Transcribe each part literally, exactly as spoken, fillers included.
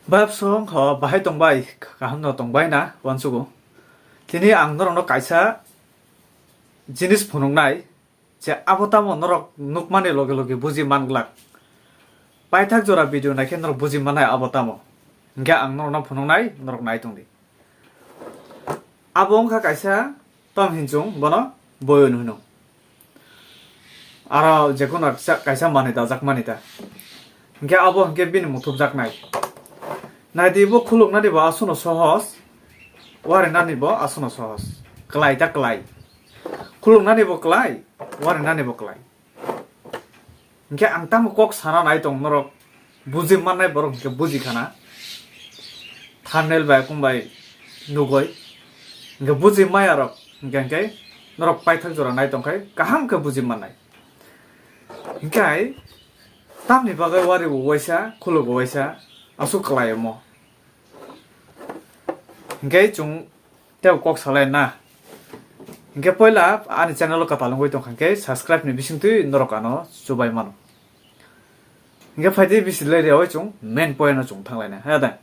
Bab song ho bahai tongbai, kaham no tongbai na wansugo. Tini ang norokno kaisa jinis phunuknai, je abo tamo norok nukmani loge loge buji manglak. Paithak jora video naikhe norok buji mannai abo tamo. Hinkhe ang norokno phunuknai, norok nai tongdi. Abo wngkha kaisa tom hinchung, bono boyon hino. Aro jekunu kaisa, kaisa manwi dajak mani ta. Hinkhe abo hinkhe bini muthubjaknai. Naidi bo khuluknani bo aswkno sohos, warinani bo aswkno sohos. Kwlai ta kwlai. Khuluknani bo kwlai, warinani bo kwlai. Hinkhe ang tamo kok sana nai tong norok buji mannai borok hinkhe buji khana. Thumbnail bai kung bai nugoi. Hinkhe buji maya rok hinkhe, hinkhe norok paithak jora nai tongkhai kaham khe buji mannai. Hinkhe tamni bagwi wari bo waisa, khuluk bo waisa, aswk kwlai omo. Hinkhe chwng tei kok salai na. Hinkhe poila ani channel o kwtal wngwi tongkha hinkhe subscribe ni bisingtwi norok ano chubai mano. Hinkhe phaidi bisi le rewi chwng main point o chwng thanglaina. He da.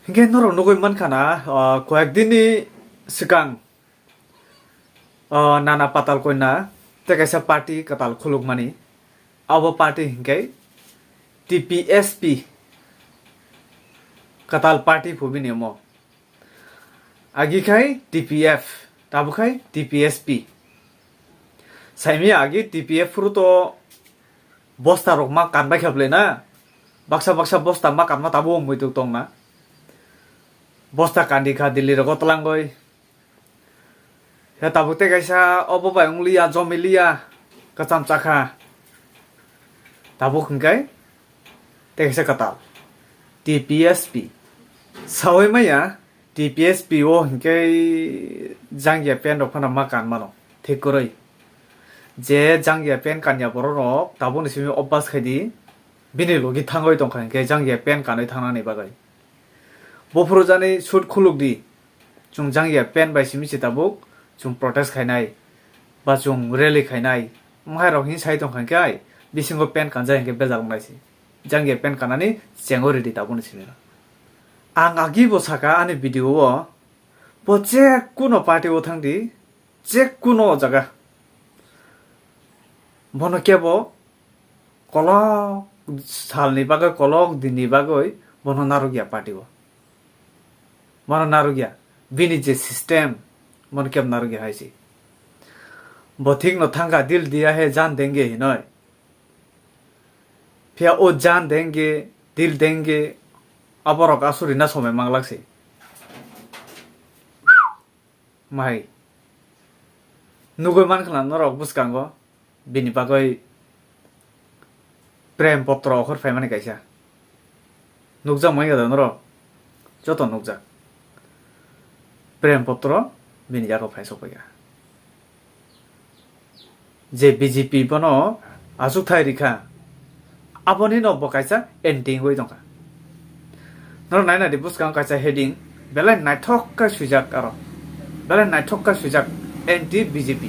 Hinkhe norok nugwi mankha na, ah, koyek din ni swkang, ah, Nana Patal Koina tei kaisa party kwtal khulukmani. Abo party hinkhe T P S P kwtal party phu bini omo. Agi khai T P F, tabuk khai T P S P. Saimya agi T P F phuru to bosta rok ma kan bai kha bwle na. Baksa baksa bosta ma kan ma tabuk muituk tong na. Bosta kandi kha Delhi rogo twlangoi. Ya tabuk tei kaisa obo bai wng liya, jomi liya, kwcham chakha. Tabuk hwnkhe tei kaisa kwtal T P S P. Sawi maya T P S P o hwnkhe jangya pen rok phano ma kan mano, thik kwrwi. Je jangya pen kanya borok rok tabukni simi obas khai di, bini logi thangwi tongkha hwnkhe jangya pen kanwi thangnani bagwi. Bophuru jani suit khuluk di. Chwng jangya pen bai simi se tabuk chwng protest khainai ba chwng rally khainai. Wngkhai rok hin sai tongkha khe ai bisingo pen kanjak hinkhe bejal wngnai se. Jangya pen kanani chengo ridi tabukni simi. Ang agi bo saka ani video o, bo je kuno party o thang di, je kuno o jaga. Bono kebo kolok salni bagwi, kolok dinni bagwi bono narwkya party o. Bono narwkya. Bini je system, bono kebo narwkya hai se. Bo thikno thangkha, "Dil diya hai jaan denge" hinoi. Phiya o jaan denge, dil denge, aborok asuri na somai manglak se. Mai. Nugui mankha na norok bwskango, bini bagwi Prem Potro okhor phaimani kaisa. Nukjak manya da norok? Joto nukjak. Prem Potro bini yago phai sokphaikha. Je B J P bono achukthai rikha, aboni no bo kaisa ending wi tongkha. Norok naina di bwskang kaisa heading, belai naithok khe swijak aro. Belai naithok khe swijak, anti B J P.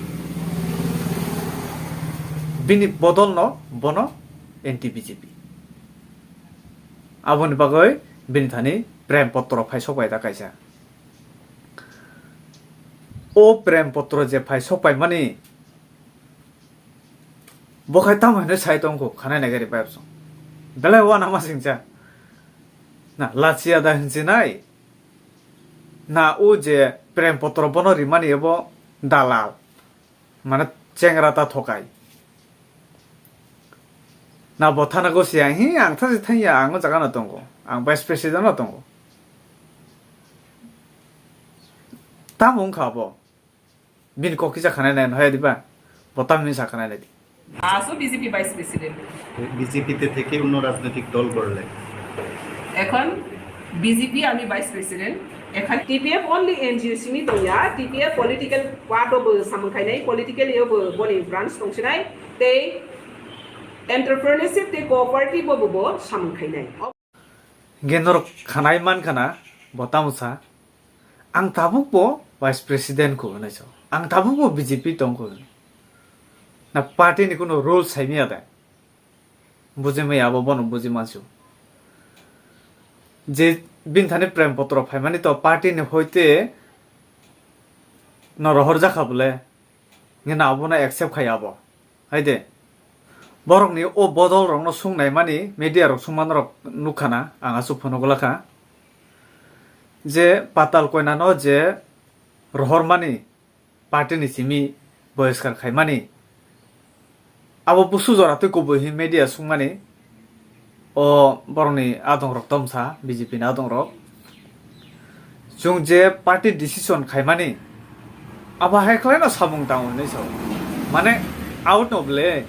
Bini bodol no bono anti B J P. Aboni bagwi bini thani Prem Potro phai sokpai da kaisa. O Prem Potro je phai sokpai mani, bo khai tamo hinwi sai tongkho, khanai nai gari bai bwsong. Belai uanama singcha. Na, lachiya da hinchinai. Na, o je Prem Potro bono rimani abo dalal. Mane chengra ta thokai. Na, bo thana go siya, "Hi, ang thasi thangya, ang o jaga no tongo. Ang vice president no tongo." Tamo wngkha bo? Bini kok kisa khanai nai, hoi diba? Bo tamo hinwi sa khanai nai di. আছো BJP vice president. বিজেপিতে থেকে অন্য রাজনৈতিক দল করলে? এখন বিজেপি আমি vice president. এখন T P F only N G O simi tongya, T P F political part o bo samung khainai, political yo bo boni branch tongsinai, tei entrepreneurship tei cooperative o bo bo samung khainai. Hinkhe norok khanai mankha na, bo tamo sa? Ang tabuk bo vice president kho hinwi sa. Ang tabuk bo B J P tong kho hinwi. Na party ni kuno rule sai maya de? Buji maya abo bono buji mansu. Je bini thani prem potro phaimani to party ni hoite no rohor jakha bole, nge na abono accept khai abo. Hai de, borok ni o bodol rok no sung nai mani media rok sung man rok nukha na, ang asuk phunuk la kha je Patal Koina no je rohor mani party ni simi bohiskar khaimani. Abo busu jora twi kubui hi media sungmani, o borokni adongrok tomsa, B J P ni adongrok. Chwng je party decision khaimani, abo hai khlaino samung tango hinwi sao. Mane out no ble,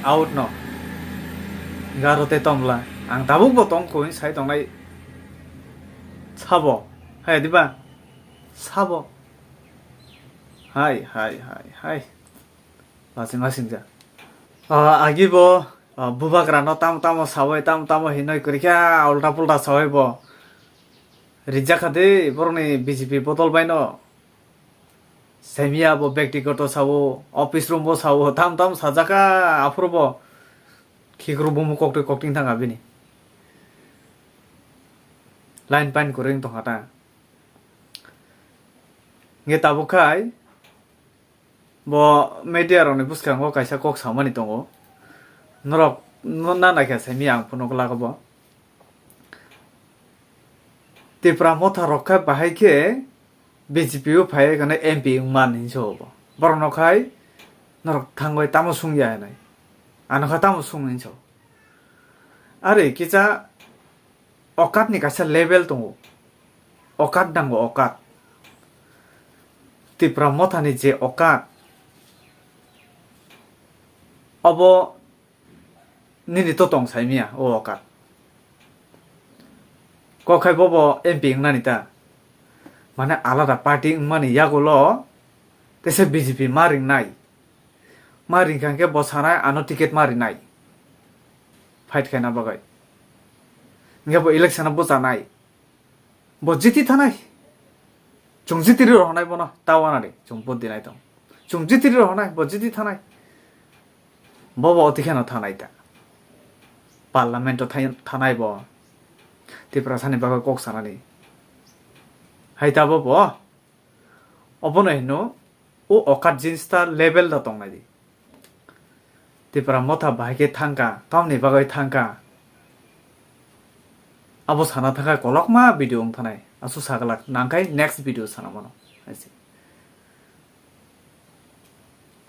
out no. Garo tei tomla. Ang tabuk bo tong kho hinwi sai tongnai. Sabo. Hai diba? Sabo. Hai, hai, hai, hai. Lasing, lasing ja. Ah, agi bo, ah, bubagra no tamo tamo sawi, tamo tamo hinoi kwrwi kha, ulta pulta sawi bo. Rijak kha de, borokni B J P bodol bai no. Semiya bo bektigoto sawo, office room bo sawo, tamo tamo sajaka, aphuru bo. Khikru bumu koktwi kokting thang abini. Line pain kwrwi wng tongkha ta. Nge tabuk khai bo media rokni bwskango kaisa kok samani tongo. Norok no na naikha simi ang phunuk lago bo. Tipra motha rok khe bahai khe B J P o phai gana M P wngman hinwi sao bo. Borok no khai norok thangwi tamo sungya hinwi. Ano kha tamo sung hinwi sao. Are kisa okat ni kaisa level tongo. Okat nango, okat. Tipra motha ni je okat, obo nini to tong saimiya o okat. Kok khai bobo M P wngnani ta. Mane alada party wngmani yagulo tesa B J P ma ringnai. Ma ringkha hwnkhe bo sanai ano ticket ma rinai. Fight khaina bagwi. Hwnkhe bo election o bwchanai. Bo jiti thanai. Chwng jiti rw rwnai bono, ta wanadi, chwng vote dinai tong. Chwng jiti rw rwnai, bo jiti thanai. Bo bo oti kheno thanai ta. Parliament o thai-, thanai bo. Tiprasani bagwi kok sanani. Hai ta bo bo. Obono hino, o okat jinsta level da tongnai di. Tipra motha bahai khe thangkha, tamni bagwi thangkha. Abo sana thangkha kolokma video wng thanai. Asu saglak nangkhai next video sana mano. Hai se.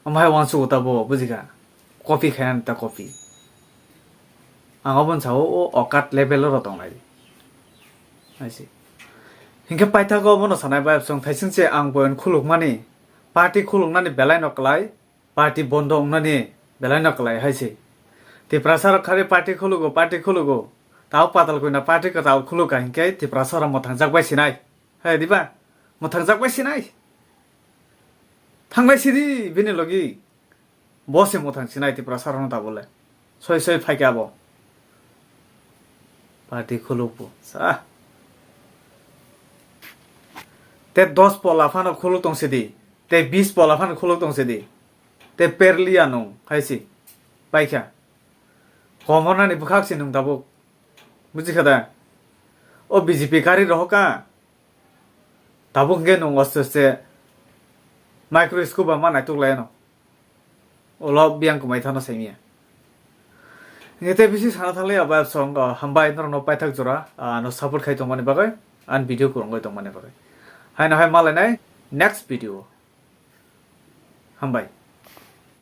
Omo hai uansuk ta bo bujikha. Copy khainani ta copy. Ang obono sao o okat level oro tongnai di. Hai se. Hinkhe paithago obono sanai bai chwng thaising se ang boyan khulukmani. Party khuluknani belai no klai. Party bondo wngnani belai no klai hai se. Tiprasa rok khari party khulugo, party khulugo. Tao Patal Koina party kwtal khulukha hinkhe Tiprasa rok mwthangjak bai sinai. Hai diba? Mwthangjak bai sinai. Thanglai sidi bini logi. Bo se mwthang sinai Tiprasa rok no ta bole. Soi soi phaikha bo. Party khulukbo. Sa. Te dos pola phano khuluk tong sidi. Te bis pola phano khuluk tong sidi. Te perlia nung hai si. Paikha. Komornani bwkhak si nung tabuk. Bujikha da? O B J P kari rohokha. Tabuk hwnkhe nung aste aste microscope ba ma naituk lai ano. Ulo biyang kwmai thano saimia. Hwnkhe tei bisi sana thanglai abo song, ah, hambai norokno paithak jora, ah, ano support khai tongmani bagwi, ani video kwrwngwi tongmani bagwi. Haino hai malainai next video. Hambai.